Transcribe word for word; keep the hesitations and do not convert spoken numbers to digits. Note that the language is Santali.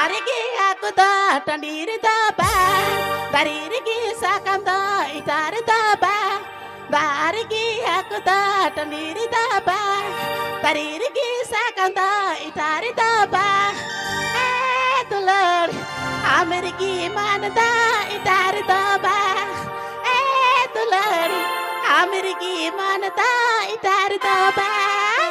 ᱫᱟᱨᱮ ᱜᱮ ᱦᱟᱹᱠᱩ ᱫᱚ ᱴᱟᱺᱰᱤ ᱨᱮᱫᱚ ᱵᱟᱝ, ᱫᱟᱨᱮ ᱨᱮᱜᱮ ᱥᱟᱠᱟᱢ ᱫᱚ ᱮᱴᱟᱜ ᱨᱮᱫᱚ ᱵᱟᱝ, ᱫᱟᱨᱮ ᱜᱮ ᱦᱟᱹᱠᱩ ᱫᱚ ᱴᱟᱺᱰᱤ ᱨᱮᱫᱚ ᱵᱟᱝ, ᱫᱟᱨᱮ ᱨᱮᱜᱮ ᱥᱟᱠᱟᱢ ᱫᱚ ᱮᱴᱟᱜ ᱨᱮᱫᱚ ᱵᱟᱝ᱾ ᱮ ᱫᱩᱞᱟᱹᱲ, ᱟᱢ ᱨᱮᱜᱮ ᱢᱟᱱ ᱫᱚ ᱮᱴᱟᱜ ᱨᱮᱫᱚ ᱵᱟᱝ᱾ ᱮ ᱫᱩᱞᱟᱹᱲ, ᱟᱢ ᱨᱮᱜᱮ ᱢᱟᱱ ᱫᱚ ᱮᱴᱟᱜ ᱨᱮᱫᱚ ᱵᱟᱝ᱾